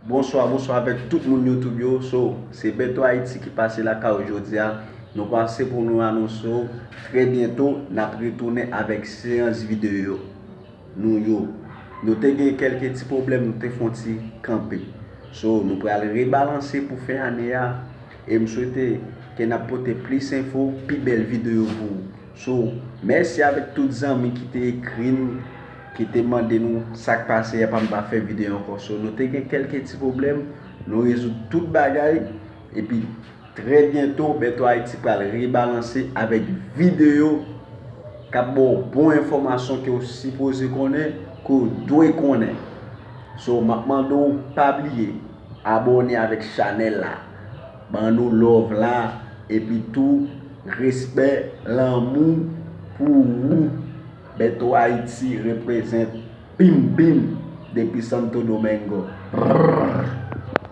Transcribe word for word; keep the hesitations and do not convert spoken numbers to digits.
Bonswa, bonswa avèk tout moun YouTube yo. So, se Bèto Ayiti ki pase lakay ou jodi a. Nou pase pou nou anonse w, trè byento, n ap retounen avèk seyans videyo nou yo. Nou te gen kèlke ti pwoblèm, nou te fè yon ti kanpe. So, nou pral rebalanse pou fen ane a. E m swete ke n ap pote plis enfo, pi bèl videyo pou ou. So, mèsi avèk tout zanmi ki te ekri n, ki te mande nou sa k pase, apa m pa fè videyo ankò. So, nou te gen kèlke ti pwoblèm, nou rezoud tout bagay, epi trè byento, Bèto Ayiti pral rebalanse avèk videyo k ap ba w bon enfòmasyon ke w sipoze konnen, ke w dwe konnen. So, m ap mande w pa bliye abòne avèk chanèl la, ban nou love la, epi tou respè, lanmou pou ou. Bèto Ayiti reprezent, bim bim, depi Santo Domingo. Brrr.